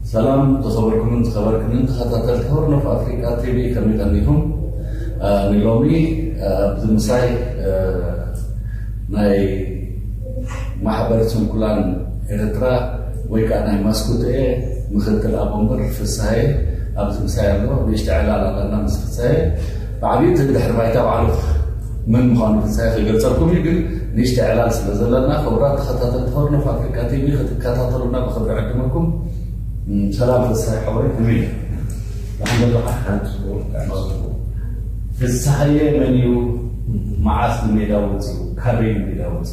ሰላም ዝኸበርኩምን ዝኸበርክንን ተኸታተልቲ ሆርን ኦፍ ኣፍሪካ ቲቪ፣ ከመይ ቀኒኹም? ሎሚ ኣብዚ ምሳይ ናይ ማሕበር ስንኩላን ኤርትራ ወይ ከዓ ናይ ማስኩትኤ ምክትል ኣቦ ወንበር ፍስሃየ ኣብዚ ምሳይ ኣሎ። ንእሽተ ዕላል ኣለና ምስ ፍስሃየ። ብዓብዩ እቲ ድሕሪ ባይታ ባዕሉ መን ምዃኑ ፍስሃየ ክገልጸልኩም እዩ፣ ግን ንእሽተ ዕላል ስለ ዘለና ክቡራት ተኸታተልቲ ሆርን ኦፍ ኣፍሪካ ቲቪ ክትከታተሉና ብክብሪ ዕድመኩም። ሰላም ፍስሃየ ሓወይ፣ ከመይ? ደሓን ዘለኻ? ሓንቲ ጽቡቕ፣ ብጣዕሚ ጽቡቕ። ፍስሃየ መን እዩ? መዓስ ንሜዳ ወፂኡ? ካበይ ንሜዳ ወፂኡ?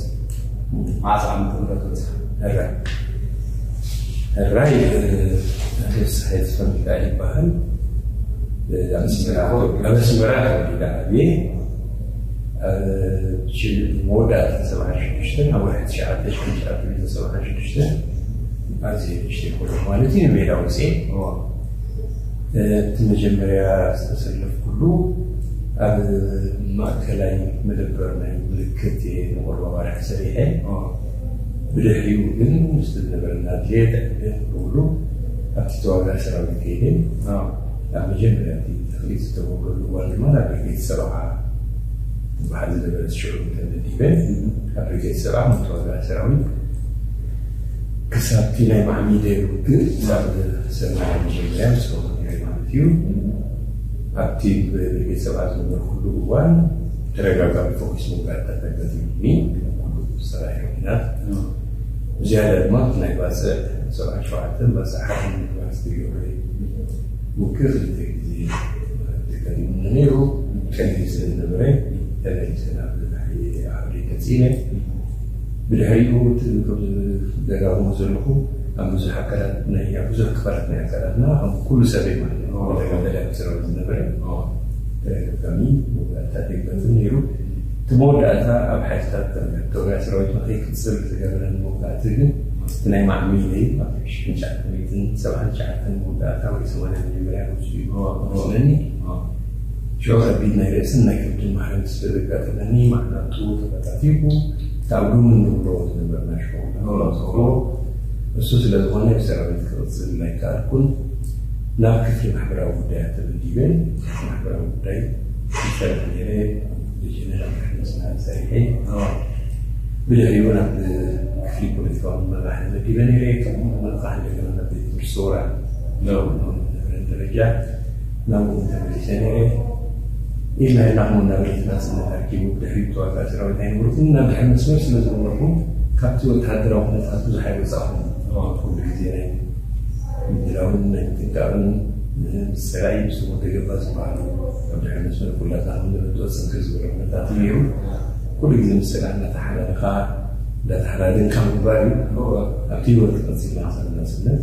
መዓስ ዓመተ ምህረት ወፂኡ? ሕራይ፣ ሕራይ፣ ፍስሃየ ተፈንቃ ይበሃል። ኣብ ኣስመራ፣ ኣብ ኣስመራ ተወሊደ ዓብየ። መወዳእታ ሰብዓ ሽዱሽተ፣ ኣብ ወርሒ ትሽዓተ፣ ሽዱሽተ ኣፕሪል ሰብዓ ሽዱሽተ፣ ኣብዚ ንእሽተይ ኮለኹ ማለት እዩ፣ ንሜዳ ወፅየ። እቲ መጀመርያ ዝተሰለፍኩሉ ኣብ ማእከላይ መደበር ናይ ምልክት እየ ንቑሩብ ኣዋርሕ ሰሪሐ። ብድሕሪኡ ግን ምስቲ ዝነበረና ድሌት ዕድል ኩሉ ኣብቲ ተዋጋኢ ሰራዊት ከይደ። ኣብ መጀመርያ እቲ ተኽሊት ዝተወገሉ እዋን ድማ ናብ ብርጌድ ሰብዓ ትበሃል ዝነበረት ሽዑ ተመዲበ። ኣብ ብርጌድ ሰብዓ ከም ተዋጋኢ ሰራዊት ክሳብቲ ናይ ማዕሚደ ውግእ፣ ክሳብ ሰናይ መጀመርያ ምስ ከውኒ ማለት እዩ። ኣብቲ ብርጌድ ሰብዓ ዝነበርኩሉ እዋን ተደጋጋሚ ፎኪስ መውጋእታት ኣጋጢሙኒ። ኩሉ ሰራሒ ኩናት። ብዝያዳ ድማ ናይ ባፅዕ ሰብዓ ሸውዓተን ባፅዕ ሓደን ባፅዕ ዮሬ ውግእ ክልተ ግዜ ኣጋጢሙኒ ነይሩ። ቀሊል ስለ ዝነበረ ተመሊሰ ናብ ናይ ዓዲ ቀፂለ። ብድሕሪኡ እቲ ከም ደጋግሞ ዘለኹ ኣብ ብዙሕ ኣካላት ናይ፣ ኣብ ብዙሕ ክፋላት ናይ ኣካላትና ከም ኩሉ ሰበይ ማለት እዩ። ተጋዳላይ ኣብ ሰራዊት ዝነበረ ተደጋጋሚ መወዳእታ የጋጥም ነይሩ። እቲ መወዳእታ ኣብ ሓይልታት ተወጋኢ ሰራዊትና ከይቅፅል ዝገበረኒ መወዳእቲ ግን እቲ ናይ ማዕሚለይ ኣብ ሽሕን ትሽዓተ ሚእትን ሰብዓን ትሽዓተን መወዳእታ ወይ ሰማንያ መጀመርያ መፅኡ እዩ መስለኒ። ሽዑ ከቢድ ናይ ርእስን ናይ ከብድን ማህረምቲ ስለ ዘጋጠመኒ ማዕናጡ ተፈታቲኹ፣ እቲ ኣብ ዶምን ንብሎ ዝነበርና ሽዑ እሱ ስለ ዝኾነ ብሰራዊት ክቕፅል ኣይከኣልኩን። ናብ ክፍሊ ማሕበራዊ ጉዳያት ተመዲበ። ማሕበራዊ ጉዳይ ይሰርሕ ነይረ። ብጀነራል መሓመድ ሰናድ ሰሪሐ። ብድሕሪኡ ናብ ክፍሊ ፖለቲካዊ ምምራሕ ተመዲበ ነይረ። ከምኡ መጥቃሕ እንደገና ናብ ቤት ትምህርቲ ሶራ ዝነበረን ደረጃ ናብኡ ተመሊሰ ነይረ። ኢልና ኢልና ከም ወናብርት ናፅነት ኣርኪቡ ብድሕሪኡ ተዋጋኢ ሰራዊት ኣይነበርኩን። ናብ ድሕሪ መስመር ስለ ዝነበርኩ ካብቲ ወተሃደራዊ ኩነታት ብዙሕ ኣይወፃኹን። ኩሉ ግዜ ናይ ምድላውን ናይ ምጥንቃቕን ምስ ፀላኢ ምስ ተጎደ ገባ ዝበሃሉ ኣብ ድሕሪ መስመር ኩላትና ከም ንረድኦ ፅንክር ዝበለ ኩነታት እዩ ነይሩ። ኩሉ ግዜ ምስ ፀላኢ እናተሓላለኻ እንዳተሓላደንካ ምግባር እዩ። ኣብቲ ህይወት ቀፂልና ክሳብ ናፅነት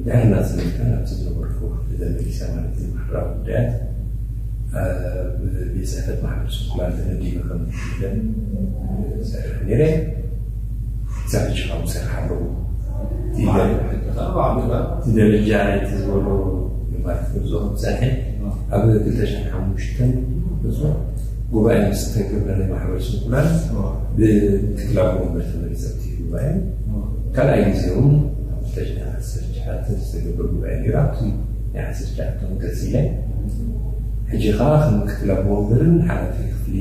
ድሕሪ ናፅነት ከኣ ናብቲ ዝነበርኩ ክፍሊ ተመሊሰ ማለት እዩ። ማሕበራዊ ጉዳያት ኣብ ቤት ፅሕፈት ማሕበር ስንኩላን ተመዲበ ከም ፕሬዚደንት ዝሰርሕ ነይረ። ክሳብ ሕጂ ካብኡ ይሰርሕ ኣለኹ። እቲ ደረ-፣ እቲ ደረጃ ናይቲ ዝበሎ ግንባር ክገዝኦ ከም ዝፀንሐ ኣብ ክልተ ሽሕን ሓሙሽተን ገዝኦ ጉባኤ ምስ ተገብረ ናይ ማሕበር ስንኩላን ብምክትል ኣቦ ወንበር ተመሪጸ ኣብቲ ጉባኤ። ካልኣይ ግዜ እውን ኣብ ክልተ ሽሕን ዓሰርተ ትሽዓተን ዝተገብረ ጉባኤ ነይሩ። ኣብቲ ናይ ዓሰርተ ትሽዓተ እውን ቀጺለ። ሕጂ ኸኣ ከም ምክትል ኣቦ ወንበርን ሓላፊ ክፍሊ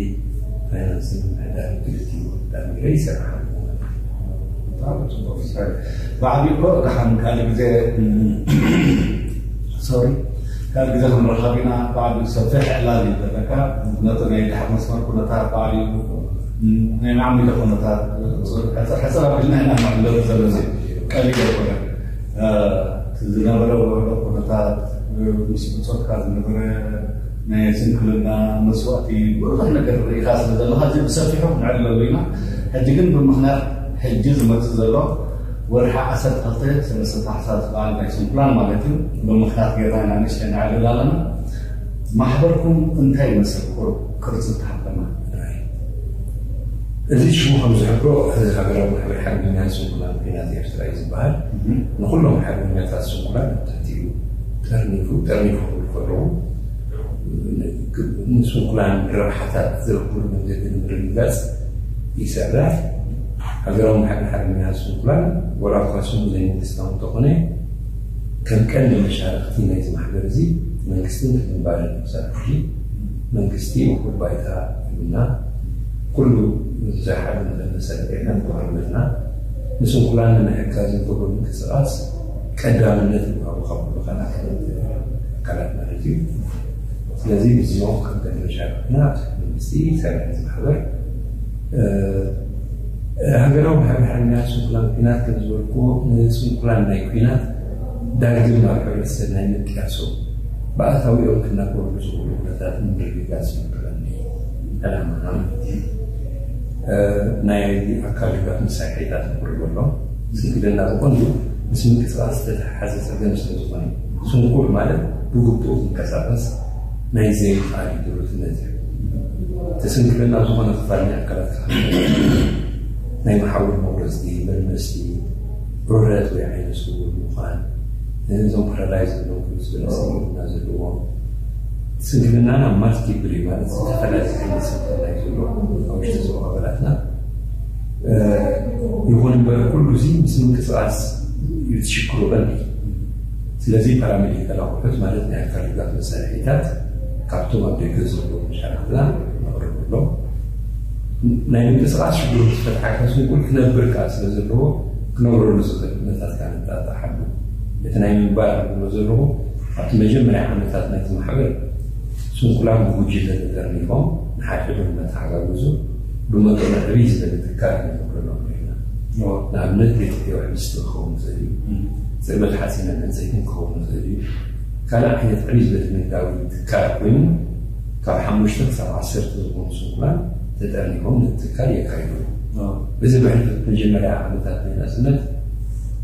ፋይናንስን ምምሕዳርን ክልቲኡ ኣጣሚረ ይሰርሕ ኣለኹ ማለት እዩ። ብጣዕሚ ጽቡቕ። እስራኤል፣ ብዓቢኡ እኮ ደሓን ካልእ ግዜ፣ ሶሪ፣ ካልእ ግዜ ክንራኸብ ኢና። ብዓቢኡ ሰፊሕ ዕላል እዩ ዘለካ። ነቲ ናይ ድሕሪ መስመር ኩነታት ብዓቢኡ፣ ናይ ማዕሚለ ኩነታት፣ ሕጽር ሕጽር ኣቢልና ኢና ንዕለሉ ዘለና። ቀሊል ኣይኮነን። እ፣ እቲ ዝነበረ ውዕሎ ኩነታት፣ እ፣ ምስ ብጾትካ ዝነበረ ናይ ስንክልና መስዋእቲ ብዙሕ ነገር ርኢኻ ስለ ዘለኻ፣ እዚ ብሰፊሑ ክንዕለሉ ኢና። ሕጂ ግን ብምኽንያት ሕጂ ዝመጽእ ዘሎ ወርሒ ዓሰርተ ክልተ ሰለስተ ታሕሳስ በዓል ናይ ስንኩላን ማለት እዩ፣ ብምኽንያት ጌርና ኢና ንእሽተይ ነዕልል ኣለና። ማሕበርኩም እንታይ ይመስል? ቁሩብ ቅርጺ ተሃበና። እዚ ሽሙ ከም ዝሕብሮ፣ እዚ ሃገራዊ ማሕበር ሓርበኛታት ስንኩላን ኲናት ኤርትራ እዩ ዝበሃል። እህ። ንኹሎም ሓርበኛታት ስንኩላን ኣብ ትሕቲኡ ጠርኒፉ፣ ጠርኒፉ ክብሉ ከለዉ፣ ንስንኩላን ረብሓታት ዝረኽብሉ መንገዲ ንምርግጋጽ ይሰርሕ። ሃገራዊ ማሕበር ሓርበኛታት ስንኩላን፣ ወላ እኳ ስሙ ዘይመንግስታዊ እንተኾነ፣ ከም ቀንዲ መሻርክቲ ናይዚ ማሕበር እዚ መንግስትን ግንባርን ይሰርሑ። መንግስቲ ውሑድ ባይታ ይብልና፣ ኩሉ ብዙሕ ሓደ መጠን መሰረት ኢና ንቆርበትና። ንስንኩላን ንምሕጋዝ ንገብሮ ምንቅስቃስ ቀዳምነት ይወሃቦ ካብ ኩሉ ካልእ ኣካላት ማለት እዩ። ስለዚ ንዚኦም ከም ቀንዲ መሻርክትና መንግስቲ፣ ሰብኣዊ ማሕበር፣ ሃገራዊ ማሕበር ሓርነት ስንኩላን ኲናት ከም ዝበልኩ፣ ንስንኩላን ናይ ኲናት ዳግም ናብ ሕብረተሰብ ናይ ምጥያሶም ብኣታዊኦም ክናገሩሉ ዝኽእሉ ኩነታት ንምርግጋጽ እዩ ቀንዲ ዕላማና ማለት እዩ። ናይ ኣካል ድጋፍ መሳርሒታት ንቕርበሎም። ስንክልና ብቐንዱ ምስ ምንቅስቃስ ዝተተሓሓዘ ጸገም ስለ ዝኾነ፣ ስንኩል ማለት ብግቡእ ዝንቀሳቐስ ናይ ዘይምኽኣል ድሩትነት እዩ። እቲ ስንክልና ኣብ ዝኾነ ክፋል ናይ ኣካላት ክሓልፍ፣ ናይ መሓውር መቑረጽቲ፣ መርመስቲ፣ ዑረት ወይ ዓይነ ስውር ምዃን፣ እዞም ፓራላይዝ ዘለዎም፣ ክብስ ዝበለ ስንክልና ዘለዎም። ስንክልናና ማልቲፕል እዩ፣ ማለት ዝተፈላለየ ዓይነት ስንክልና እዩ ዘሎ ኣብ ውሽጢ ዞባ ኣባላትና። ይኹን እምበር ኩሉ እዚ ምስ ምንቅስቃስ እዩ ዝሽክሩ ቀንዲ። ስለዚ ፓራሜዲካል ኣቑሑት ማለት ናይ ኣካል ድጋፍ መሳርሒታት ካብቶም ኣብ ደገ ዘለዉ መሻርክትና ነቕርበሎም። ናይ ምንቅስቃስ ሽግሩ ምስ ፈትሓካ ስንኩል ክነብር ከኣ ስለ ዘለዎ ክነብረሉ ዝኽእል ኩነታት ከኣ ነጣጥሓሉ። እቲ ናይ ምንባር ዝብሎ ዘለኹ ኣብቲ መጀመርያ ዓመታት ናይቲ ማሕበር ስንኩላን ብጉጅለ ተጠርኒፎም ንሓድሕዶም እናተሓጋገዙ ብመጠኑ ዕብይ ዝበለ ትካል ክንገብረሎም ርኢና። ንኣብነት ቤት ዕዮ ሕብስቲ ክኸውን ይኽእል እዩ። ጽርበት ሓፂንን ዕንፀይትን ክኸውን ይኽእል እዩ። ካልእ ዓይነት ዕብይ ዝበለ ንግዳዊ ትካል ኮይኑ ካብ ሓሙሽተ ክሳብ ዓሰርተ ዝኾኑ ስንኩላን ተጠርኒፎም ነቲ ትካል የካይዱ። እዚ ብሕልፊ መጀመርያ ዓመታት ናይ ናፅነት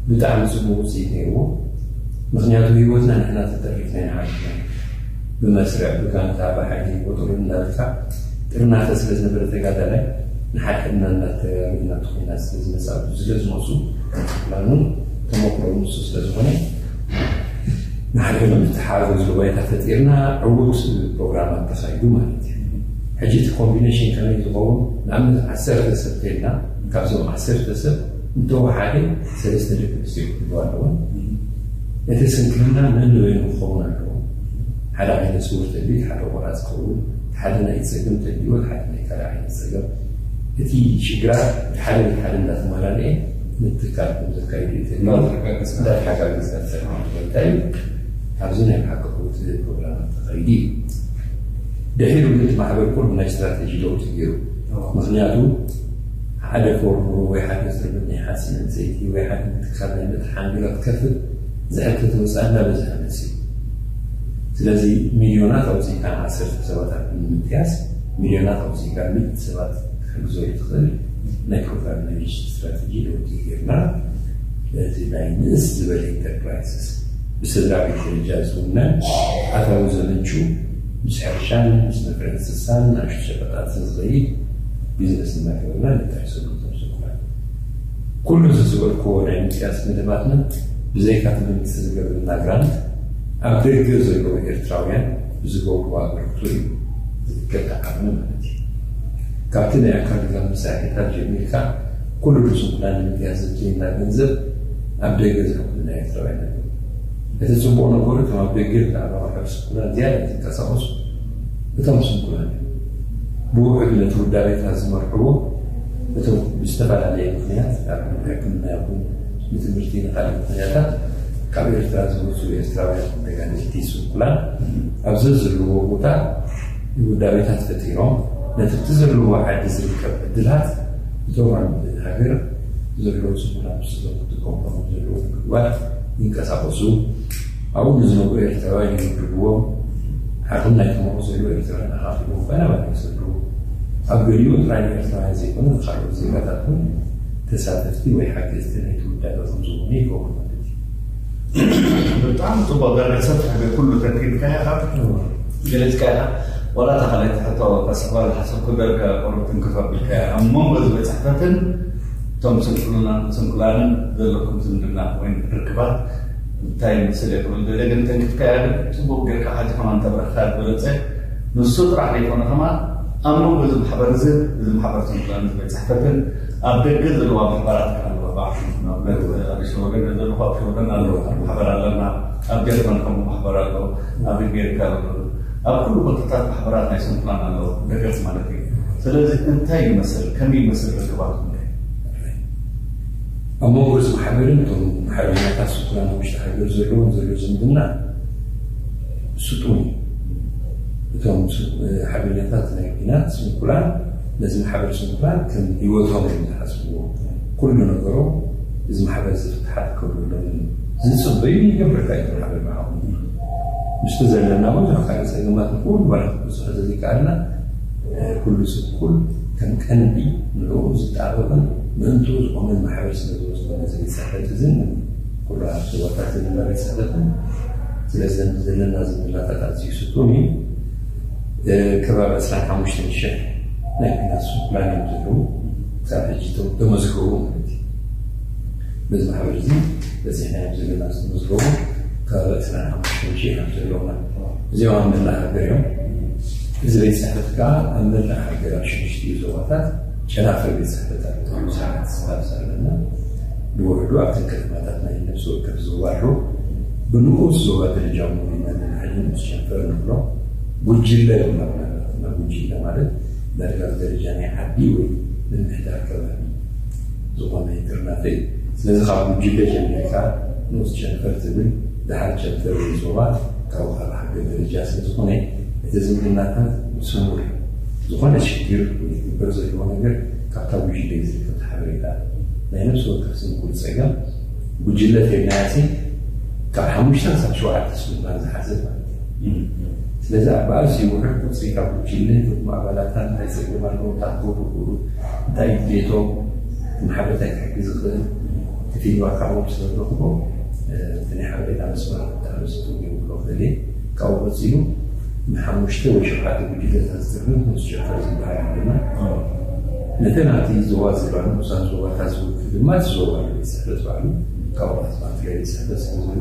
ብጣዕሚ ፅቡቅ ውፅኢት ነይርዎ። ምክንያቱ ህይወትና ንሕና ተጠሪፍና ኢና ሓሊፍና። ብመስርዕ፣ ብጋንታ፣ ብሓይሊ፣ ብቁፅሪ እንዳበልካ ጥርናፈ ስለ ዝነበረ ተጋዳላይ ንሓድሕድና እናተጋገዝና ተኾይና ስለ ዝመፃ፣ ስለ ዝመፁ ፕላኑ ተመክሮ ንሱ ስለ ዝኾነ ንሓድሕዶም ዝተሓጋገዝሉ ባይታ ፈጢርና ዕዉት ፕሮግራማት ተኻይዱ ማለት እዩ። ሕጂ እቲ ኮምቢኔሽን ከመይ ዝኸውን? ንኣብነት ዓሰርተ ሰብ ተልና ካብዞም ዓሰርተ ሰብ እንተወሓደ ሰለስተ ደቂ ኣንስትዮ ክህልዋ ኣለወን። እቲ ስንክልና ነንበይኑ ክኸውን ኣለዎ። ሓደ ዓይነት ስውር ተድልዩ፣ ሓደ ቆራፅ ክኸውን፣ ሓደ ናይ ጸገም ተድልዩ፣ ሓደ ናይ ካልእ ዓይነት ጸገም። እቲ ሽግራት ሓደ ብሓደ እንዳተመላለየ ምትካል ከም ዘካይዱ እዩ። እንዳተሓጋገዝካ እንዳተሓጋገዝካ ትሰርሕ ማለት እንታይ እዩ? ኣብዚ ናይ ብሓቂ ዕዉት ፕሮግራማት ተኻይዱ እዩ። ድሒሩ ግን እቲ ማሕበር ቁሩብ ናይ ስትራቴጂ ለውጢ ገይሩ። ምክንያቱ ሓደ ፎርኖ ወይ ሓደ ስርብት ናይ ሓፂን ዕንፀይቲ ወይ ሓደ ምትካል ናይ መጥሓን ገለ ክትከፍት ዝሕተት ወፃኢ እናበዝሐ መፅዩ። ስለዚ ሚልዮናት ኣውፂእካ ዓሰርተ ሰባት ኣብ ንምጥያስ ሚልዮናት ኣውፂእካ ሚእቲ ሰባት ክትሕግዞ እትኽእል ናይ ፕሮግራም ስትራቴጂ ለውጢ ጌርና። እቲ ናይ ንእስ ዝበለ ኢንተርፕራይስስ ብስድራ ቤት ደረጃ ዝውነን ኣታዊ ዘመንጩ ምስ ሕርሻን ምስ መፍረ እንስሳን ንኣሽቱ ሸቀጣትን ዝኸይድ ቢዝነስ እናገበርና ነጣይሰሉ። ኩሉ እዚ ዝበልክዎ ናይ ምጥያስ መደባትና ብዘይካ እቲ መንግስቲ ዝገብረልና ግራንት ኣብ ደገ ዘለዉ ኤርትራውያን ብዝገብርዎ ኣበርክቶ እዩ ዝእከብ ዓቕሚ ማለት እዩ። ካብቲ ናይ ኣካል ድጋፍ መሳርሒታት ጀሚርካ ኩሉ ድስንኩላን ንምጥያስ ዘድልየና ገንዘብ ኣብ ደገ ዝርከቡ ናይ ኤርትራውያን ኣለዉ። እቲ ጽቡቕ ነገሩ እቶም ኣብ ደገ ብዛዕባ ማሕበር ስንኩላን ዝያዳ ዝንቀሳቐሱ እቶም ስንኩላን እዮም። ብውሑድ ነቲ ውዳቤታት ዝመርሕዎ እቶም ብዝተፈላለየ ምኽንያት ኣብ ሕክምና ይኹን ንትምህርቲ ንኻልእ ምኽንያታት ካብ ኤርትራ ዝመጹ ኤርትራውያን ተጋደልቲ ስንኩላን ኣብ ዘዘለዎ ቦታ ውዳቤታት ፈጢሮም ነቲ ኣብቲ ዘለዎ ዓዲ ዝርከብ ዕድላት እቶም ኣብ ሃገር ዘለዉ ስንኩላን ምስቶም ክጥቀሙ ዘለዉ ምግባር ይንቀሳቐሱ። ኣብኡ ንዝነብሩ ኤርትራውያን ይምድብዎም። ዓቕም ናይቶም ኣብኡ ዘለዉ ኤርትራውያን ኣኻኺቦም ባናባና ይሰዱ። ኣብ ገሊኡ ጥራይ ንኤርትራውያን ዘይኮነ ንኻልኦት ዜጋታት እውን ተሳተፍቲ ወይ ሓገዝቲ ናይቲ ውዳቤ ከም ዝኾኑ ይገብሩ ማለት እዩ። ብጣዕሚ ጽቡቕ፣ ደርቢ ሰፊሕ ኩሉ ተንቲንካ ኢኻ፣ ገሊጽካ ኢኻ። ዋላ እታ ካልኣይቲ ሕቶ ከስዕባ ዝሓሰብኩ ደርቢ ቁሩብ ትንክፍ ኣቢልካ ኢኻ። ኣብ መንጎ እዚ ቤት ጽሕፈትን እቶም ስንኩላን-፣ ስንኩላንን ዘለኩም ዝምድና ወይ ርክባት እንታይ ይመስል እየ ክብል ደልየ፣ ግን ተንኪፍካያ ግን ጽቡቕ ጌርካ ሕጂ ከማን ተብረኽካ ዝበለጸ ንሱ ጥራሕ ዘይኮነ ከማን ኣብ መንጎ እዚ ማሕበር እዚ፣ እዚ ማሕበር ስንኩላን እዚ ቤት ጽሕፈትን ኣብ ደገ ዘለዋ ማሕበራት ከኣ ኣለዋ ባዕሉ ኣብ ኣዲስ ወገን ዘለኹ ኣብ ሽወደን ኣሎ ማሕበር ኣለና። ኣብ ጀርመን ከምኡ ማሕበር ኣሎ። ኣብ ኣሜሪካ ኣሎ። ኣብ ኩሉ ቦታታት ማሕበራት ናይ ስንኩላን ኣሎ። ደገፍ ማለት እዩ። ስለዚ እንታይ ይመስል፣ ከመይ ይመስል ርክባትኩም? ኣብ መንጎ እዚ ማሕበርን እቶም ሓርበኛታት ስንኩላን ውሽጢ ሃገር ዘለዎም ዘሎ ዝምድና ስጡም እዩ። እቶም ስ- ሓርበኛታት ናይ ኲናት ስንኩላን ነዚ ማሕበር ስንኩላን ከም ህይወቶም እዮም ዝሓስብዎ። ኩሉ ነገሮም እዚ ማሕበር ዝፍትሓት ክገብረሎም ዝፅበዩ ይገብረካ እዩ። ማሕበር ብዓቕሙ ምስቲ ዘለና እውን ካብ ካልእ ፀገማት ንኩሉ ባላት ብዙሕ ዘዝከኣልና ኩሉ ስኩል ከም ቀንዲ ንዕኡ ዝጣበቕን ምእንትኡ ዝኾነ ማሕበር ስለ ዝወስዶ ነዚ ቤት ፅሕፈት እዝን ኩሉ ኣብ ዞባታት ዘለና ቤት ፅሕፈትን ስለዚ ዘለና ዝምላታት ኣዝዩ ስጡም እዩ። ከባቢ ዕስራን ሓሙሽተን ሽሕ ናይ ኲናት ስንኩላን እዮም ዘለዉ። ክሳብ ሕጂ ተመዝገቡ ማለት እዩ። በዚ ማሕበር እዚ በፂሕና እዮም ዘለና ዝተመዝገቡ ከባቢ ዕስራን ሓሙሽተን ሽሕ እዮም ዘለዉና። እዚኦም ኣብ መላእ ሃገር እዮም። እዚ ቤት ፅሕፈት ከዓ ኣብ መላእ ሃገር ኣብ ሽዱሽተ ዞባታት ጨናፍር ቤት ፅሕፈት ኣለና። ብውሕዱ ኣብተን ከተማታት ናይ ነፍሲ ወከፍ ዞባ ኣሎ። ብንኡስ ዞባ ደረጃ ሞሪና ንናሕሊ ንኡስ ጨንፈር ንብሎ ጉጅለ ይብላ። ጉጅለ ማለት ዳርጋ ደረጃ ናይ ዓዲ ወይ ምምሕዳር ከባቢ ዝኾነ ይጥርናፈ እዩ። ስለዚ ካብ ጉጅለ ጀሚርካ ንኡስ ጨንፈር ትብል ድሓር ጨንፈር ወይ ዞባ ካብኡ ካብ ሃገር ደረጃ ስለ ዝኾነ እቲ ዝምድናታት ስሙር እዩ። ዝኾነ ሽግር ወይ ዝግበር ዘለዎ ነገር ካብታ ጉጅለ እዩ ዝርከብ ሓበሬታ። ናይ ነፍሲ ወከፍ ስንኩል ፀገም ጉጅለ ተይናያሲ ካብ ሓሙሽተ ክሳብ ሸውዓተ ስንኩላን ዝሓዘ ማለት እዩ። ስለዚ ኣብ ኣዝዩ ውሑድ ቁፅሪ ካብ ጉጅለ እቶም ኣባላታ እንታይ ፀገም ኣለዎም፣ እንታይ ክገብሩ ይኽእሉ፣ እንታይ ድሌቶም፣ ማሕበርታ ክሕግዝ ይኽእል፣ እቲ ፊድባክ ካብኦም ስለ ንረኽቦ እቲ ናይ ሓበሬታ መስመር ብጣዕሚ ስጡም እዩ ክብሎ ክእል እየ። ካብኡ ቀፂሉ ንሓሙሽተ ወይ ሸውዓተ ጉጅለታት ዝጥርንፍ ንኡስ ጨንፈር ዝበሃል ኣለና። ነተን ኣብቲ ዞባ ዘለዋ ንኡሳን ዞባታት ዝውክል ድማ እቲ ዞባ ቤት ፅሕፈት ባዕሉ ካብኡ ኣስማት ቤት ፅሕፈት ስለ ዘሎ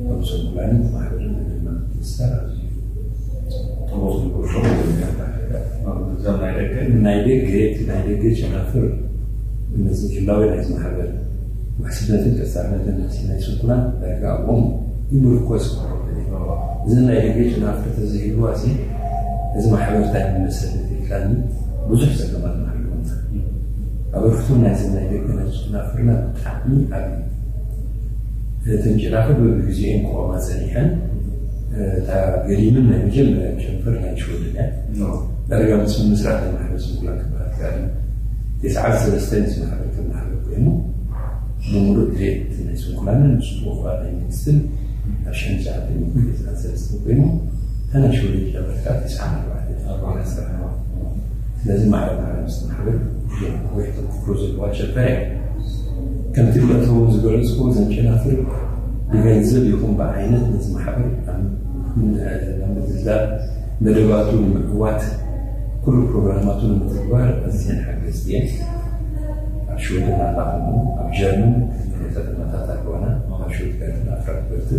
ከም ሰንኩላንን ማሕበርን ንግድና ምትእስሳር ኣዝዩ ጥቡቕ ዝገብሮ እዞም ናይ ደገ ናይ ደገ ጨናፍር እነዚ ህላዌ ናይቲ ማሕበር ውሕስነትን ቀጻልነትን ናይቲ ናይ ስንኩላን ዳርጋ ኣብኦም ይምርኮስ ክኸውን ይኽእል እዩ። እዚ ናይ ደገ ጨናፍር ተዘይህልዋ እዚ እዚ ማሕበር እንታይ ይመስል ኢልካኒ ብዙሕ ጸገማት ምሃልዎም። ኣበርክቶ ናይዚ ናይ ደገ ናይ ጨናፍርና ብጣዕሚ ዓቢ እዩ። እተን ጨናፍር በብግዜኤን ክቖማ ጸኒሐን እታ ገዲምን ናይ መጀመርያ ጨንፈር ናይ ሽወደን እያ። ዳርጋ ምስ ምምስራት ናይ ማሕበር ስንኩላን ክበሃል ይከኣል እዩ። ተስዓን ሰለስተን እዚ ማሕበር ከም ማሕበር ኮይኑ ብምሉእ ድሌት ናይ ስንኩላንን ምስ ምቑራብ ናይ መንግስትን ኣብ ሽሕን ትሽዓተ ሚእትን ተስዓን ሰለስተን ኮይኑ እታ ናይ ሽወደን ጨንፈር ከዓ ተስዓን ኣርባዕተን ኣርባዕን ስራሕ ስለዚ ማዕረ ማዕረ ምስ ማሕበር ወይ ተመክሮ ዘለዋ ጨንፈር እያ። ከምቲ መእተዊ ዝገለፅኩ እዘን ጨናፍር ብገንዘብ ይኹን ብዓይነት ነዚ ማሕበር ናብ ምድልዳል መደባቱ ንምዕዋት ኩሉ ፕሮግራማቱ ንምትግባር ኣዝየን ሓገዝቲ እየን። ኣብ ሽወደን ኣላ ከምኡ ኣብ ጀርመን ከተማታት ኣለዋና ኣብ ሽወደን ኣብ ፍራንክፈርት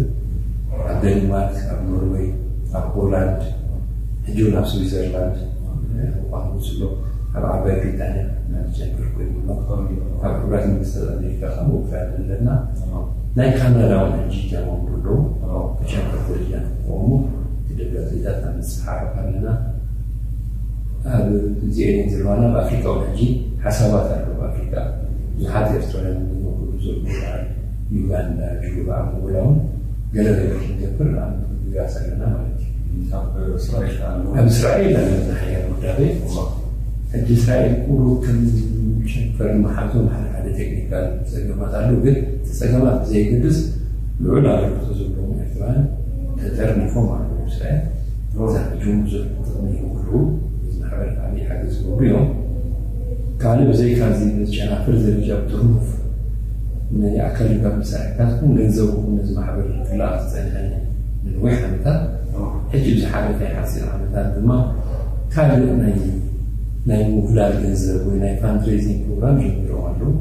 ኣብ ደንማርክ ኣብ ኖርወይ ኣብ ሆላንድ ሕጂ እውን ኣብ ስዊዘርላንድ ቋንቋ ዝሎ ኣብ ዓባይ ብሪጣንያ ናብ ጀምር ኮይኑ ኣሎ። ኣብ ሕቡራት መንግስታት ኣሜሪካ ከምኡ ፍራንድ ኣለና። ናይ ካናዳ እውን ሕጂ ጀማምሩ ኣለዉ። ብጨንፈር ደረጃ ንክቆሙ እቲ ደብዳቤታት ኣብ ምፅሓፍ ኣለና። ኣብ እዚኤን ዘለዋና ኣብ ኣፍሪካ እውን ሕጂ ሓሳባት ኣሎ። ኣብ ኣፍሪካ ብዙሓት ኤርትራውያን ዝነብሩ ዘለዉ በዓል ዩጋንዳ፣ ጁባ፣ ኣንጎላ እውን ገለ ነገር ክንገብር ኣብ ምግጋስ ኣለና ማለት እዩ። ኣብ እስራኤል ኣለና ሓያል ውዳቤ። ሕጂ እስራኤል ቁሩብ ከም ሸንፈር መሓዞም ሓደ ሓደ ቴክኒካል ፀገማት ኣለዉ፣ ግን እቲ ፀገማት ብዘየገድስ ልዑል ኣበርክቶ ዘለዎም ኤርትራውያን ተጠርኒፎም ኣለዉ። እስራኤል እዛ ሕጂ እውን ብዙሕ ጥቕሚ ይውዕሉ፣ እዚ ማሕበር ዓብዪ ሓገዝ ዝገብሩ እዮም። ካልእ ብዘይካ እዚ ብጨናፍር ደረጃ ብጥርኑፍ ናይ ኣካል ድጋፍ መሳርሕታት እውን ገንዘብ እውን ነዚ ማሕበር ክለኣኽ ዝፀንሐ ንነዊሕ ዓመታት ሕጂ ብዝሓለፈ ሓፂር ዓመታት ድማ ካልእ ናይ ናይ ምውህላል ገንዘብ ወይ ናይ ፋንድሬዚንግ ፕሮግራም ጀሚሮም ኣለዉ።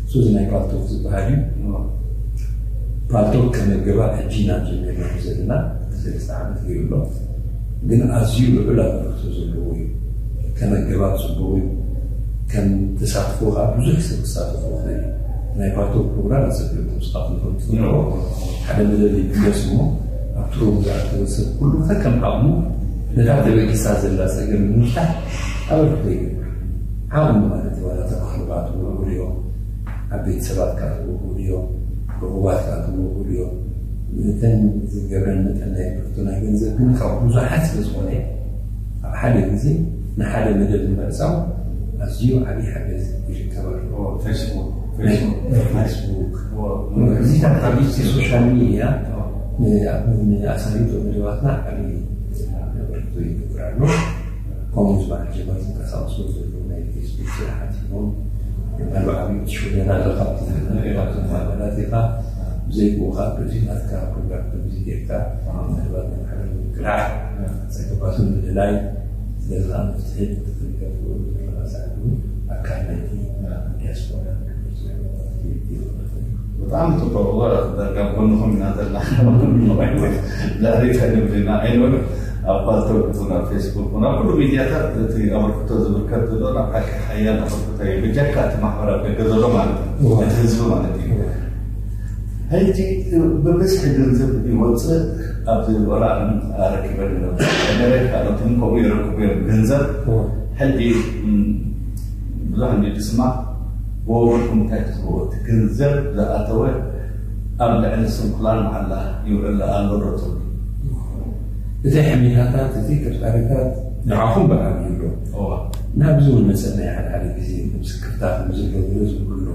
እሱ እዚ ናይ ፓልቶክ ዝበሃል እዩ። ፓልቶክ ከመገባ ሕጂ ኢና ጀሚርና ዘለና ሰለስተ ዓመት ገይሩ ኣሎ። ግን ኣዝዩ ልዑል ኣበርክቶ ዘለዎ እዩ። ከመገባ ፅቡቕ እዩ። ከም ተሳትፎ ከዓ ብዙሕ ሰብ ክሳተፎ ይኽእል እዩ። ናይ ፓርቶ ፕሮግራም ኣሰቢርኩም ስኻትኩም ትፈልጥዎ ሓደ መደብ ይድገስ እሞ ኣብቲ ሮም ዝኣተወ ሰብ ኩሉ ከከም ዓቕሙ ነታ ተበጊሳ ዘላ ጸገም ንምፍታሕ ኣበርክቶ ይገብር። ዓቕሙ ማለት እዩ። ዋላ ተባህሉባት ውዕውል እዮም፣ ዓበይቲ ሰባት ከዓ ውዕውል እዮም፣ ርኹባት ከዓ ውዕውል እዮም። እተን ዝገብረን መጠን ናይ ብርቱ ናይ ገንዘብ ግን ካብ ብዙሓት ስለ ዝኾነ ኣብ ሓደ ግዜ ንሓደ መደብ ንምዕጻው ኣዝዩ ዓብዪ ሓገዝ ይርከብ ኣሎ። ፌስቡክ ፌስቡክ እዚታት ዓብይቲ ሶሻል ሚድያ ንኣሳልጦ መደባትና ዓብዪ ኣበርክቶ ይገብር ኣሎ። ከምኡ ዝበሃል ጀመር ዝንቀሳቐሱ ዘለዉ ናይ ፌስቡክ ስራሓት እዮም። ምናልባት ዓብዪ ትሽወደና ኣለካ ኣብቲ ዝነበረ ካብቶም ኣባላት ኢኻ ብዘይብኡ ከዓ ፕሬዚዳንትካ ፕሮግራም ከምዚ ጌርካ ምናልባት ናይ ማሕበር ምቅላሕ ጸገባቱ ምልላይ ስለዚ ከዓ መፍትሒ ክትፈልገት ዘለካ ሰዓት እውን ኣካል ናይቲ ዲያስፖራ ብጣዕሚ ጽቡቅ ወረ ዳርጋ ጎንኹም ኢና ዘለና። ልዕሊ ከንብልና ኣይንብል ኣብ ፓልቶክ ይኹን ኣብ ፌስቡክ ይኹን ኣብ ኩሉ ሚድያታት እቲ ኣበርክቶ ዝብርከት ዘሎ ናብ ሓቂ ሓያል ኣበርክቶ እዩ ብጀካ እቲ ማሕበራት ደገ ዘሎ ማለት እዩ እቲ ህዝቢ ማለት እዩ። ሕጂ ብብዝሒ ገንዘብ ይወፅእ ኣብዚ ወላ ኣረኪበ ኣሜሪካ ካልኦትን ከምኡ ይረክቡ እዮም ገንዘብ ሕጂ ብዙሕ እንዲ ዝስማዕ ብወገንኩም እንታይ ትዝብዎ እቲ ገንዘብ ዝኣተወ ኣብ ልዕሊ ስንኩላን መዓላ ይውዕል ኣሎ ዶ ትብሉ? እቲ ሕሚታታት እቲ ቅርጣሪታት ንዓኹም ብዓብዩ ኣሎ። ናብዚ እውን መፀና ሓደ ሓደ ግዜ ምስክርታት ምዝሎ ዝብሉ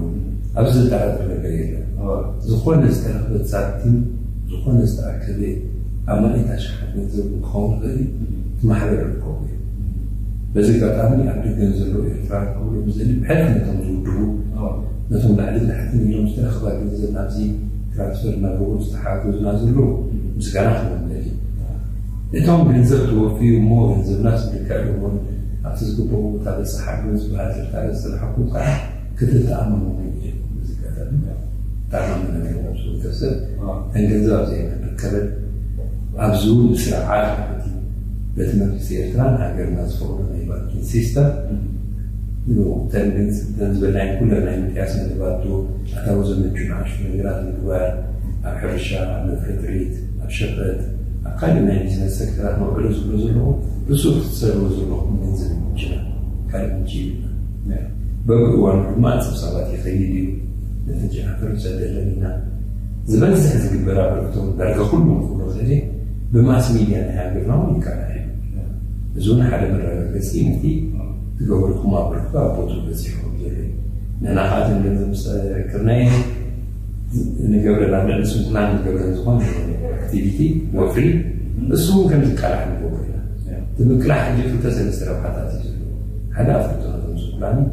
ኣብዚ ዘጠራጥር ነገር የለን። ዝኾነ ዝተረኽበ ሳንቲም ዝኾነ ዝተኣከበ ኣብ መሬት ኣሽሓት ገንዘብ ክኸውን ይኽእል እዩ። እቲ ማሕበር ይርከቡ እዩ። በዚ ኣጋጣሚ ኣብ ደገን ዘለዉ ኤርትራውያን ክብሉ ምዘሊ ብሕልፊ ነቶም ዝውድቡ ነቶም ላዕልን ታሕትን ኢሎም ዝተረኽባ ገንዘብ ናብዚ ትራንስፈር እናገበሩ ዝተሓገዙና ዘለዉ ምስጋና ክብሎም ደሊ። እቶም ገንዘብ ተወፍዩ እሞ ገንዘብና ስልክዕ እውን ኣብቲ ዝግበኦ ቦታ በፅሓ ግን ዝበሃል ዝርታለ ዝፅናሕኩም ከዓ ክትተኣመሙ ይግደልኩም። እዚ ኣጋጣሚ ተኣማምነት ነብሱ ውልቀ ሰብ እተን ገንዘብ ኣብዚኣ እየን ክርከበን ኣብዚ እውን ብስርዓት ማለት እዩ በቲ መንግስቲ ኤርትራን ሃገርና ዝፈቕዶ ናይ ባንኪንግ ሲስተም እተን ዝበልናይ ኩለን ናይ ምጥያስ መደባቱ ኣታዊ ዘመንጩ ንኣሽቱ ነገራት ምግባር ኣብ ሕርሻ ኣብ መፍረ ጥሪት ኣብ ሸቐጥ ኣብ ካልእ ናይ ቢዝነስ ሴክተራት ነውዕሎ ዝብሎ ዘለኹ እሱ ክትሰልዎ ዘለኹም ገንዘብ ምንጭና ካልእ ምንጭ ይብልና በብእዋኑ ድማ ኣፅብ ሰባት ይኸይድ እዩ ነቲ ጀናተር ንሰደለን ኢና ዝበዝሕ ዝግበር ኣበርክቶ ዳርጋ ኩሉ ክብሎ ክእል ብማስ ሚድያ ናይ ሃገርና እውን ይቃላሕ እዩ እዚ እውን ሓደ መረጋገፂ ነቲ ዝገበርኩም ኣበርክቶ ኣብ ቦትኡ በፂሑ ከም ዘሎ እዩ ንሕና ከዓ እተን ገንዘብ ዝሰክርናየ ንገብረን ኣብ ልዕሊ ስንኩላን ንገብረን ዝኾነ ኣክቲቪቲ ወፍሪ እሱ እውን ከም ዝቃላሕ ንገብሮ ኢና እቲ ምቅላሕ ሕጂ ክልተ ሰለስተ ረብሓታት እዩ ዘለዎ ሓደ ኣፍልጦ ነቶም ስንኩላን እዩ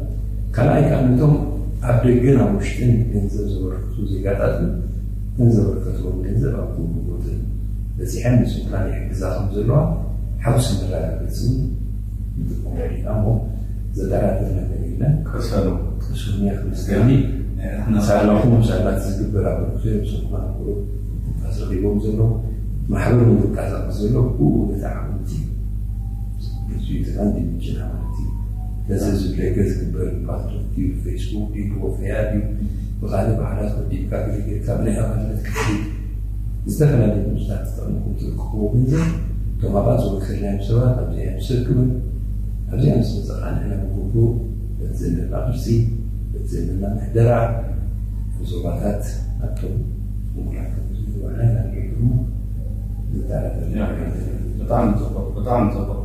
ካልኣይ ከዓ ነቶም ኣብ ደገን ኣብ ውሽጥን ገንዘብ ዘበርክቱ ዜጋታትን እተን ዘበርከትዎም ገንዘብ ኣብ ኩሉ ቦትን በፂሐን ንስንኩላን ይሕግዛ ከም ዘለዋ ሓውሲ መረጋገፂ እውን ንጥቀመሉ ኢና እሞ ዘጠራጥር ነገር የለን። ቅሰኑ። ቅሰኑ እያ ክምስገኒ ሳላኹም ሳላት ዝግበር ኣበርክቶ እዮም ስንኩላን ኩሉ ትንፋስ ረኺቦም ዘለዉ ማሕበር እውን ዝንቀሳቀስ ዘሎ ብኡ ነቲ ዓቕምቲ እዩ። እዚ እዩ እቲ ቀንዲ ምንጭና ማለት እዩ። ነዚ ህዝቢ ደገ ዝግበር ብፓልቶክ ድዩ ብፌስቡክ ድዩ ብወፈያ ድዩ ብካልእ ባዕላት ወዲብካ ገለ ጌርካ ብናይ ኣባልነት ክፍሊት ዝተፈላለዩ ንኡሳት ተጠቕምኩም ትልክኽዎ ገንዘብ እቶም ኣብኣ ዝወከልናዮም ሰባት ኣብዚኣ እዮም ዝሰክምን ኣብዚኣ ምስ መፀ ከዓ ንሕና ብግቡእ በቲ ዘለና ቅርሲ በቲ ዘለና ምሕደራ ዞባታት ናብቶም ምኩራት ዝግባና ኢና ንገብር እሞ ንጠራጠር ብጣዕሚ ፅቡቅ ብጣዕሚ ፅቡቅ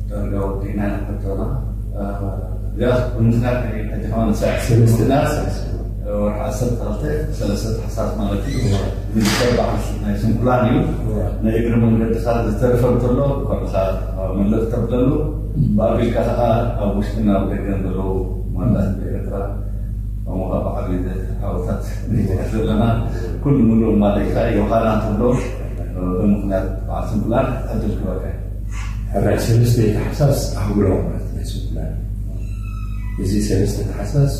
ዳርጋ ወዲእና ኢና ሕቶና እዚኣ ብምክንያት ሕጂ ከማን ሰለስተ ወርሒ ዓሰርተ ክልተ ሰለስተ ታሕሳስ ማለት እዩ ሚኒስተር በዓል ናይ ስንኩላን እዩ ናይ እግሪ መንገድካ ዝተርፈ እንተሎ ከልካ መልእኽቲ ተብለሉ ብኣቢልካ ከዓ ኣብ ውሽጥና ኣብ ደገን ዘለዉ ማላት ኤርትራ ከምኡ ከዓ ብዓብይ ዓወታት ንሕግዝ ዘለና ኩሉ ምሉእ ማለትካ ዮሃና ትብሎ ብምክንያት በዓል ስንኩላን ዕድል ክበካ ሕራይ ሰለስተ ታሕሳስ ኣህጉራዊ ማለት ናይ ስንኩላን እዚ ሰለስተ ታሕሳስ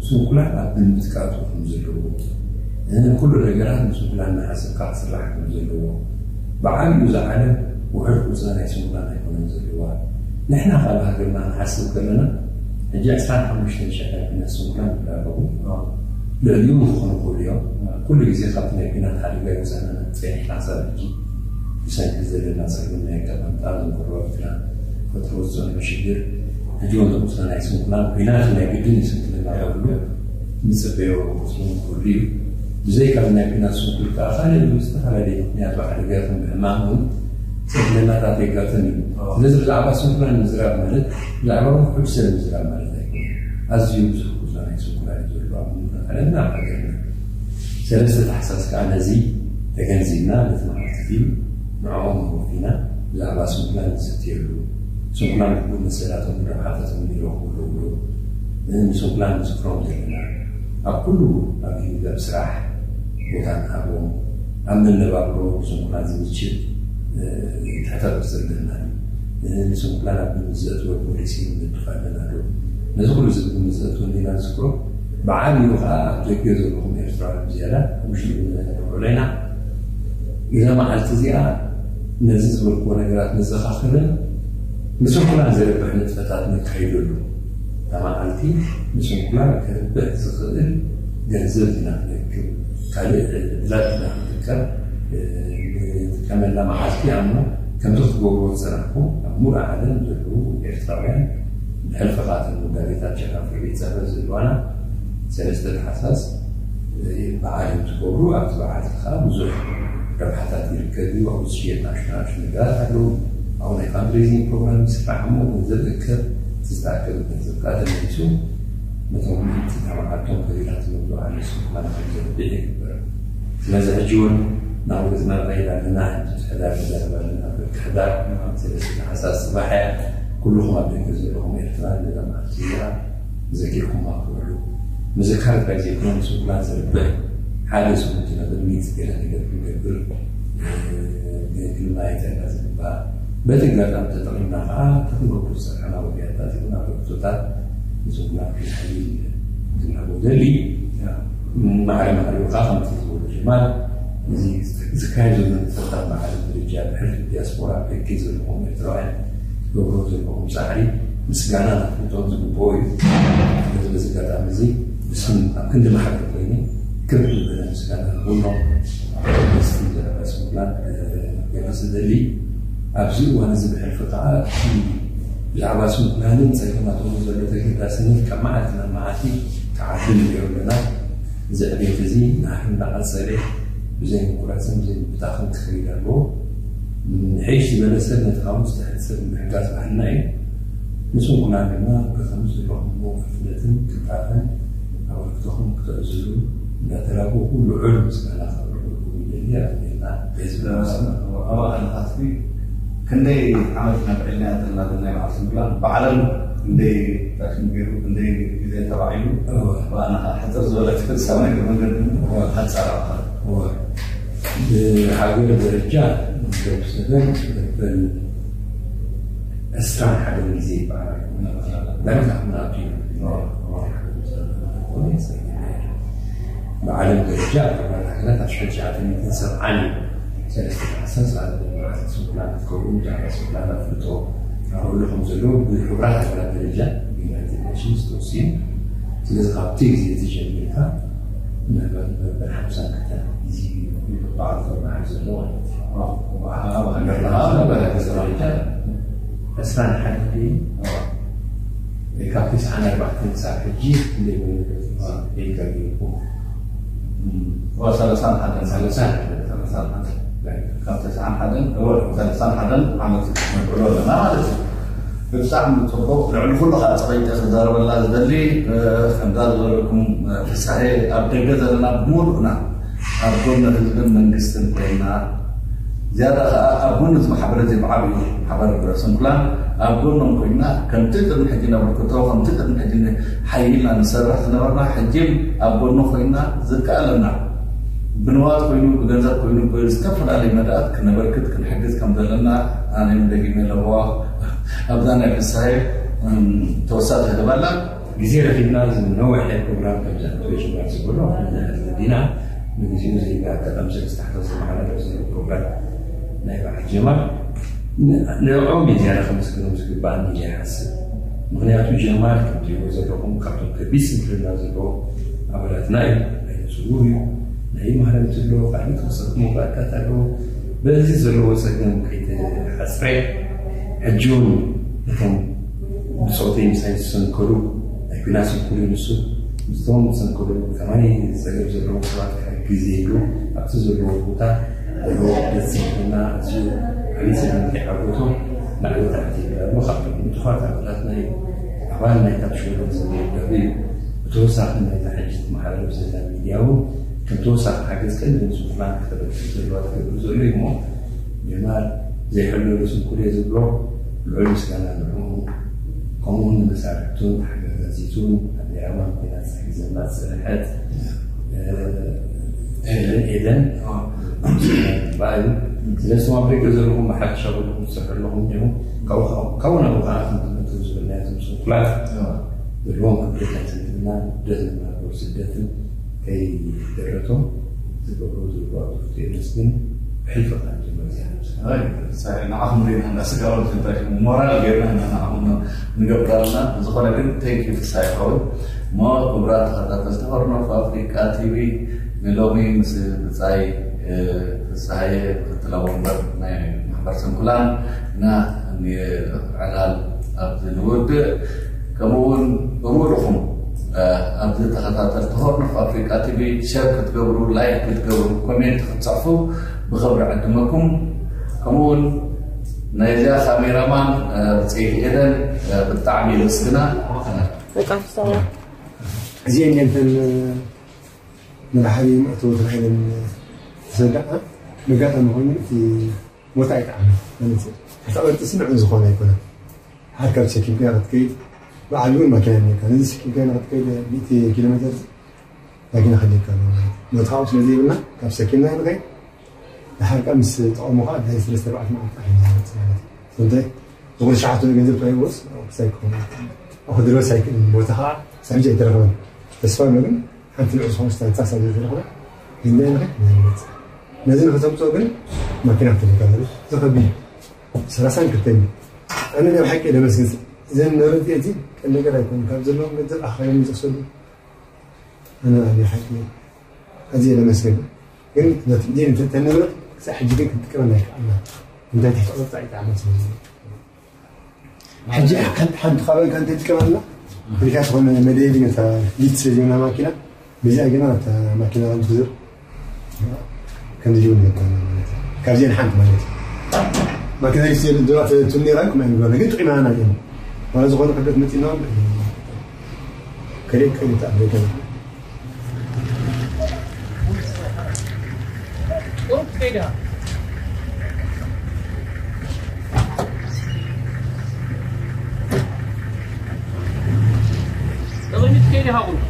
ስንኩላን ኣብ ግምት ክኣትዎ ከም ዘለዎ ኩሉ ነገራት ንስንኩላን እናሓሰብካ ክስራሕ ከም ዘለዎ ብዓብዩ ዝዓለም ውሕድ ቁፅሪ ናይ ስንኩላን ኣይኮነን ዘለዋ ንሕና ካብ ሃገርና ንሓስብ ከለና ሕጂ ዕስራን ሓሙሽተን ሽሕ ናይ ኲናት ስንኩላን ይብሉ ኣለዉ። ልዕሊኡ ክኾኑ ይኽእሉ እዮም። ኩሉ ግዜ ካብቲ ናይ ኲናት ሓደጋ ይወፃና ጸኒሕና ክሳብ ሕጂ ብሰንኪ ዘለና ጸገም ናይ ኣቀማምጣ፣ ዝንኮሮ ኤርትራ ፈጥሮ ዝጸንሑ ሽግር፣ ሕጂ እውን ዝቕጽሉ ናይ ስንኩላን ኲናት ናይ ግድን ይስንክለና ይኽእሉ። ንጽበዮ ክቕጽሉ ይኽእሉ እዩ። ብዘይካ ናይ ኲናት ስንኩል ከኣ ካልእ ብዝተፈላለየ ምኽንያት ብሓደጋትን ብሕማም እውን ስንክለናታት የጋጥም እዩ። ስለዚ ብዛዕባ ስንኩላን ምዝራብ ማለት ብዛዕባ ውሑድ ሰብ ምዝራብ ማለት ኣይኮነን። ኣዝዩ ብዙሕ ቁጽሪ ናይ ስንኩላን እዩ ዘሎ ኣብ ዓለምና ኣብ ሃገርና። ሰለስተ ታሕሳስ ከኣ ነዚ ተገንዚብና ነቲ መዓልቲ እዚ ንዕኦም ወፊና ብዛዕባ ስንኩላን ንዝትየሉ፣ ስንኩላን ኩሉ መሰላቶም ረብሓታቶም ይረኽቡ ኣለዉ ዶ? ንስንኩላን ንዝክሮም ዘለና ኣብ ኩሉ ኣብ ህይወት ኣብ ስራሕ ቦታ ንሃቦም ኣብ መነባብሮ ንስንኩላን ዝምችእ ትሕተ ቅርጺ ኣለና። ንስንኩላን ኣብ ግምት ዘእትወ ፖሊሲ ንድፋ ኣለና ዶ? ነዚ ኩሉ እዚ ግምት ዘእትወ እንዲና ንዝክሮ ብዓብዩ ከዓ ኣብ ደገ ዘለኹም ኤርትራውያን ዝያዳ ውሽጢ ንውዕሎ ኢና። እዛ መዓልቲ እዚኣ ነዚ ዝበልክዎ ነገራት ነዘኻኽርን ንስንኩላን ዘርብሕ ንጥፈታት ነካይደሉ። እታ መዓልቲ ንስንኩላን ከርብሕ ዝኽእል ገንዘብ ኢና ንረክብ። ካልእ ዕድላት ኢና ክንጥቀም ንጥቀመላ መዓልቲ እያ እሞ ከምዚ ክትገብርዎ ዝጸናሕኩም ኣብ ሙሉእ ዓለም ዘለዉ ኤርትራውያን ብሕልፊ ካተን ጋዜጣ ቸካን ፍርቤት ጽሕፈት ዘለዋና ሰለስተ ታሕሳስ በዓል እንትገብሩ ኣብቲ በዓል ከዓ ብዙሕ ረብሓታት ይርከብ እዩ። ኣብኡ ዝሽየጥ ንኣሽቱ ንኣሽቱ ነገራት ኣለዉ። ኣብኡ ናይ ፋንድሬዚንግ ፕሮግራም ይስራሕ እሞ ገንዘብ እከብ ዝተኣከበ ገንዘብ ከዓ ተመሊሱ ነቶም ምእንቲ ተባዓቶም ከቢራትሎም ዝውዓሉ ስንኩላን ከም ዘርብሕ ይግበር። ስለዚ ሕጂ እውን ናብ ርእስና ንኸይድ ኣለና። ሕጂ ሕዳር ንዛረብ ኣለና። ብርኪ ሕዳር ሰለስተ ታሕሳስ ጽባሕ እያ። ኩልኹም ኣብ ደገ ዘለኹም ኤርትራ ነዛ መዓልቲ እዚኣ ዘኪርኩም ኣኽብሩ። ምዝካር ጥራይ ዘይኮነ ንስንኩላን ዘርብሕ ሓደ ስጉምቲ ንቕድሚት ገለ ነገር ክንገብር ክንማየጠ ኢና ዝግባእ። በቲ ኣጋጣሚ ተጠቒምና ከዓ እቲ ክንገብሮ ዝጸናሕና ወግያታት ይኹን ኣበርክቶታት ንስንኩላን ክነዕቢ ዝናቦ ደሊ ማዕረ ማዕሪኡ ከዓ ከምቲ ዝበሉ ጀማል እዚ ዝካየድ ዘሎ ንጥፈታት ብዓለም ደረጃ ብሕልፊ ዲያስፖራ ብሕጊ ዘለኹም ኤርትራውያን ትገብሮ ዘለኹም ጻዕሪ ምስጋና ነፍልጦ ዝግብኦ እዩ። ስለዚ በዚ ኣጋጣሚ እዚ ብስም ኣብ ክንዲ ማሕበር ኮይኑ ክብሪ ዝበለ ምስጋና ንኹሎም። መስቲ ዘረባ ስንኩላን ክገልጽ ዝደሊ ኣብዚ እዋን እዚ ብሕልፊ ከዓ እቲ ብዛዕባ ስንኩላንን ጸገማቶምን ዘሎ ተገዳስነት ካብ መዓልቲ ናብ መዓልቲ ክዓቢ ንሪኦ ኣለና። እዚ ዕቤት እዚ ናህሪ እናቐጸለ ብዘይ ምቁራጽን ብዘይ ምብታኽን ክኸይድ ኣለዎ። ሕይሽ ዝበለ ሰብ ነቲ ካብ ውስጥ ሕድ ሰብ ምሕጋዝ ባህልና እዩ። ንስንኩላን ድማ በከም ዘለኹምዎ ፍልጠትን ክብራትን ኣበርክቶኹም ክተዕዝዙ እንዳተላበኹ ልዑል ምስጋና ከቕርበልኩም ይደሊ። ኣሜና። ኣባል ንኻትቢ ክንደይ ዓመት ኢና ብዕልና ያተና ናይ በዓል ስንኩላን ብዓለም ክንደይ ፋሽን ገይሩ ክንደይ ግዜ ተባዒሉ እወ። ብኣና ሕፅር ዝበለት ፍልሳብ ነገር መንገዲ እወ። ሓፃር ኣባል እወ። ብሃገር ደረጃ ንደብሰበን በል ዕስራን ሓደን ግዜ ይበዓል። ዳርጋ ኣብ ናቱ እዩ። ብዓለም ደረጃ ኣብ ክብራት ሃገራት ኣሽሓት ሸዓተ ሚእትን ሰብዓን እዩ። ሰለስተ ታሕሳስ ኣብ መዓልቲ ስንኩላን ክትከውን ብዛዕባ ስንኩላን ኣፍልጦ ኣውዕሉ ከም ዘለዎ ብሕቡራት ሃገራት ደረጃ ብዩናይትድ ኔሽንስ ተወሲኑ። ስለዚ ካብቲ ግዜ እቲ ጀሚርካ ምናልባት መበል ሓምሳን ክልተን ግዜ በዓል ክብሪ በዓል ዘሎ ማለት እዩ። ኣብ ሃገርና ኣብ ሃገር ደረጃ ዕስራን ሓደን ድዩ? ካብ ተስዓን ኣርባዕተን ክሳብ ሕጂ ክንደይ ኮይኑ? ዋ፣ ሰላሳን ሓደን። ሰላሳን ሓደን። ሰላሳን ሓደን። ካብ ተስዓን ሓደን፣ እወ፣ ሰላሳን ሓደን ዓመት ነብዕሎ ኣለና ማለት እዩ። ብጣዕሚ ጽቡቕ። ልዕሊ ኩሉ ከዓ ጸቒጠ ክዛረበላ ዝደሊ፣ እ፣ ከምዛ ዝበለኩም፣ እ፣ ፍሳሄ ኣብ ደገ ዘለና ብምሉእና ኣብ ጎኒ ህዝብን መንግስትን ኮይና፣ ዝያዳ ከዓ ኣብ ጎኒ እዚ ማሕበር እዚ ብዓብዩ ማሕበር ስንኩላን ኣብ ጎኖም ኮይና፣ ከምቲ ቅድሚ ሕጂ ነበርክቶ፣ ከምቲ ቅድሚ ሕጂ ሓይልና ንሰርሕ ዝነበርና፣ ሕጂም ኣብ ጎኑ ኮይና ዝከኣለና ብንዋት ኮይኑ፣ ብገንዘብ ኮይኑ፣ ብዝተፈላለዩ መዳያት ክነበርክት፣ ክንሕግዝ ከም ዘለና ኣነ ደጊመ ኣለዎ። ኣብዛ ናይ ፍሳሄ፣ እም፣ ተወሳኺ ክህበላ። ግዜ ረኺብና እዚ ነዊሕ ፕሮግራም ከም ዘሕቶ ይሽበር ዝበሎ ዲና ንግዜኡ እዚ ኣጋጣሚ ሰለስተ ሓሳብ ዝመሓላለፍ ዘሎ ፕሮግራም ናይ በዓል ጀማል ን-፣ ንዕኦም እዩ ዝያዳ ከመስግኖም ዝግባእኒ ኢለ ይሓስብ። ምኽንያቱ ጀማል ከምትሪእዎ ዘለኹም ካብቶም ከቢድ ስንክልና ዘለዎ ኣባላትና እዩ። ዓይነ ስውር እዩ። ናይ ማህረምቲ ኣለዎ፣ ካልእ ተወሰኽቲ መውጋእታት ኣለዎ። በዚ ዘለዎ ጸገም ከይተሓጽረ ሕጂ እውን እቶም ብጾተይ ምሳይ ዝሰንከሉ ናይ ኲናት ስንኩል እዩ ንሱ። ምስቶም ዝሰንከሉ ከማይ ጸገም ዘለዎም ሰባት ክሕግዝ ኢሉ ኣብቲ ዘለዎ ቦታ ዘለዎ ደስ ዝብለና ኣዝዩ ዓብዪ ስእሊ ከይዓወቱ ላዕሊ ታሕቲ ይብል ኣሎ። ካብቶም ንጡፋት ኣባላት ናይ ኣባል ናይ ታብ ሽወደን ዘሎ ውዳቤ እዩ። ብተወሳኺ ናይዛ ሕጂ ትመሓላለፍ ዘላ ሚድያ እውን ከም ተወሳኺ ሓገዝ ቀንዲ ንሱ ፕላን ክተበርክት ዘለዋ ትገብር ዘሎ እዩ እሞ ጀማል ዘይሕለሉ ስንኩል እየ ዝብሎ ልዑል ምስጋና ንዕኡ ከምኡ እውን ንመሳርሕቱን ተሓጋጋዚቱን ኣብ ዲራማ ኮይና ዝሕግዘና ዝጸንሐት ኤደን ኤደን ባይ ስለዚ ኣብ ደገ ዘለኹም ብሓድሽ ኣበልኩም ትሰርሑ ኣለኹም እኒኹም ካብኡ ናብኡ ከዓ ከም ዝመፅእ ዝብል ናይ ትምስሉ ኩላት ዘለዎም ክብደት ናይ ስንክልና ክብደት ናይ መናብሮ ስደትን ከይደረቶም ዝገብሩ ዝግባእ ትምህርቲ የመስግን ብሕልፊ ከዓ ንጀምር እዚኣ ንዓኹም ሪኢና እንዳስጋሮም ተንታሽሙ ሞራል ጌርና ኢና ንዓኹም ንገብር ኣለና። ብዝኾነ ግን ቴንኪ ፍሳ ይኸውን እሞ ክቡራት ተኸታተልቲ ሆርን ኦፍ ኣፍሪቃ ቲቪ ንሎሚ ምስ ብጻይ ፍሳሃየ ምክትላዊ ወንበር ናይ ማሕበር ስንኩላን ኢና ዕላል ኣብዚ ንውድእ። ከምኡውን ብሙሉኹም ኣብዚ ተኸታተልቲ ሆርን ኦፍ ኣፍሪቃ ቲቪ ሸር ክትገብሩ ላይክ ክትገብሩ ኮሜንት ክትፅሕፉ ብኽብሪ ዕድመኩም። ከምኡውን ናይዚኣ ካሜራማን ብፀይቲ ኤደን ብጣዕሚ የመስግና። በቃ ፍሳሃየ። እዚአን እየን እተን ንባሕሪ መእተዊ ተባሂለን ዝሰጋዓ መጋጣሚ ኮይኑ እቲ ቦታ ኣይጠዓመን ማለት እዩ። እቲ ቅርፂ ስንዑ ዝኾነ ኣይኮነን። ሓር ካብ ተሰኪምካ ክትከይድ ብዓል እውን ማኪና የብለካ። ነዚ ተሰኪምካ ንክትከይድ ሚእቲ ኪሎ ሜትር ማኪና ከድልየካ ኣለዎ ማለት እዩ። መትሓው ስለ ዘይብልና ካብ ሰኪምና ንኸይድ ድሓር ከዓ ምስ ጠቐሙ ከዓ ድሕሪ ሰለስተ ኣርባዕተ መዓልቲ ጥራሕ እዩ ዝመፅእ ማለት እዩ። ስለምንታይ ዝኾነ ሸሓቶ ገንዘብ ተዋሂብዎስ ክሳይ ክኸውን ክድረስ ኣይክእልን። ቦታ ከዓ ሳብ ሕጂ ኣይተረኸበን። ተስፋ ኣሎ ግን ሓንቲ ልዑል ዝኾነ ስታንሳ ሳብ ዘይተረኸበ ግንዳይ ንኸይድ ናይ ይመፅእ። ነዚ ንክተምፅኦ ግን ማኪና ክትልካ ዘሉ ዝኸቢ ሰላሳን ክልተን እዩ። ኣነ ናይ ብሓቂ ደመስግን እዘን ንብረት እዚ ቀን ነገር ኣይኮኑ ካብ ዘለዎም ገንዘብ ኣኻዮም ዝቕሰሉ ኣነ ናይ ሓቂ ኣዝየ ደመስግን ግን ነቲ ንብረት ክሳብ ሕጂ ግን ክንጥቀመላ ኣይከኣልና እንታይ ትሕቲ ቅርጻ ኣይጠዓመት ስለ ዝብል ሕጂ ሓንቲ ሓንቲ ካበልካ እንታይ ትጥቀመልና ብሪካ ዝኾነ መደየቢ ነታ ሊት ስለ ዝብና ማኪና በዚኣ ግና እታ ማኪና ብዙር ከምዚ ይብል ነበር ማለት እዩ። ካብዚአን ሓንቲ ማለት እዩ። ማኪና ሊት ስለ ዝብላ ትብል ነራ ከምኣ ይብላ ግን ጥቂማና እዮም። ዋላ ዝኾነ ክብደት መፂና ከሊእ ከሊእ ተኣበይከ ቁሩብ ትከይድ ኢኻ። ንቕድሚት ትከይድ ኢኻ ቁሩብ።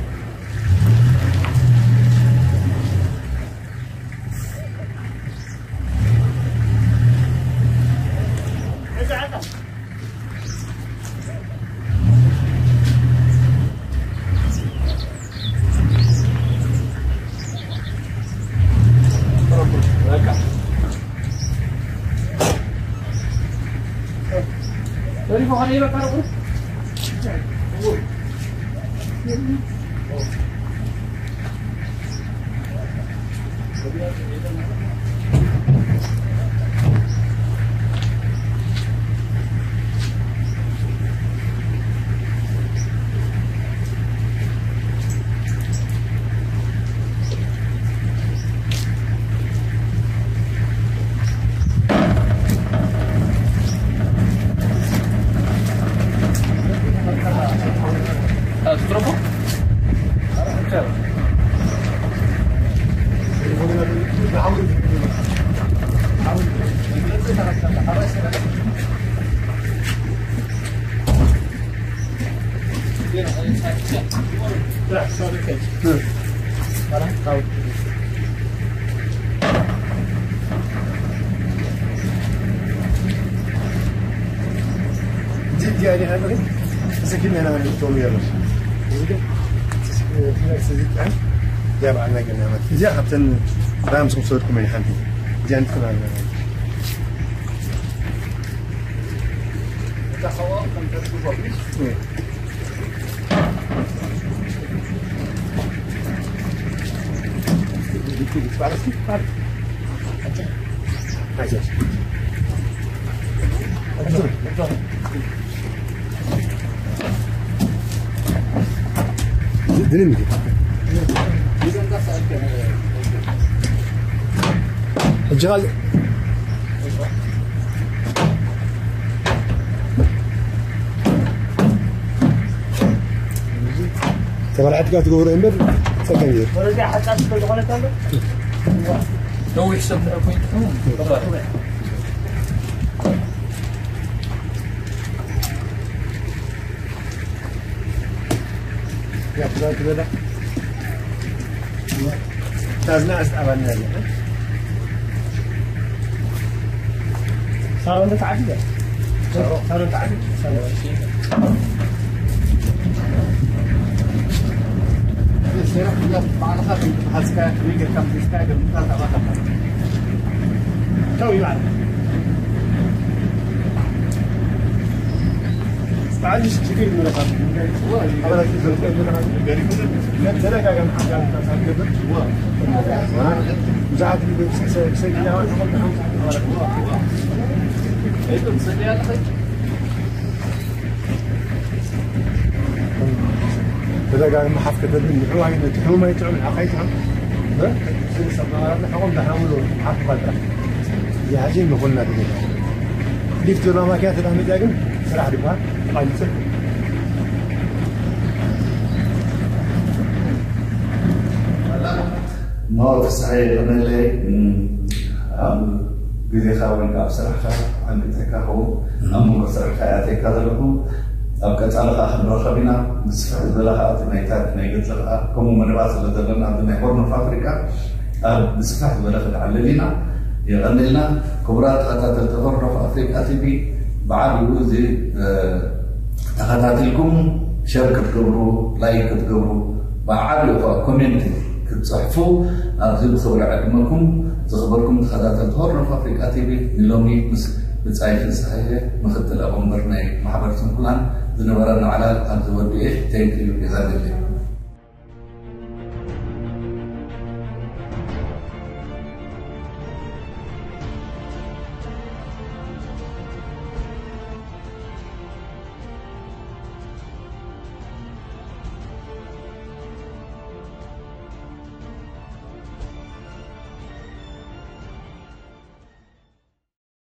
እዚኣ ካብተን ራምስ ክሰድኩም ሓንቲ እዚኣ ንትክል ኣለና ሕጂ ኻል ተበላዕትካ ትገብሮ እምበር ጸገም እዩ። ነዊሕ ሰብ ድሕር ኮይኑ ተደጋግሚ ሓፍ ከተብል ንሕማይ ነቲ ሕሙም ኣይጥዕም ንዓኻ ኣይጥዕም። ሰብ መራርና ሕቆም ንሓምሉ ሓፍ ባልካ እዚ ሓዚ ንኹልና ድግና ሊፍት ዶ ማኪና ተዳሚጥያ ግን ስራሕ ድኳ ተቓሊጽ እሞ ፍስሐ የቐነለይ ኣብ ግዜኻ ወይ ኣብ ስራሕካ ኣንቅጸካ ኸውን ኣብ መንጎ ስራሕካ ያተካ ዘለኹ ኣብ ቀጻሊ ከዓ ክንረኸብ ኢና። ብስፍሕ ዝበለ ከዓ እቲ ናይ ታሪክ ናይ ገጽ ከዓ ከምኡ መደባት ስለ ዘለና ኣብዚ ናይ ሆርን ኦፍ ኣፍሪካ ኣብ ብስፍሕ ዝበለ ክንዕልል ኢና። የቐንልና ክቡራት ተኸታተልቲ ሆርን ኦፍ ኣፍሪካ ቲቪ ብዓብኡ እዚ ተኸታቲልኩም ሸር ክትገብሩ ላይክ ክትገብሩ ብዓብኡ ከዓ ኮሜንት ክትፅሕፉ ኣብዚ ብክብሪ ዕድመኩም ዝኽበርኩም ተኸታተልቲ ሆርን ኦፍ ኣፍሪካ ቲቪ ንሎሚ ምስ ብጻይ ፍስሐየ ምክትል ኣቦንበር ናይ ማሕበር ስንኩላን ዝነበረና ዕላል ኣብዚ ወዲኤ። ቴንክ ዩ። የዛግል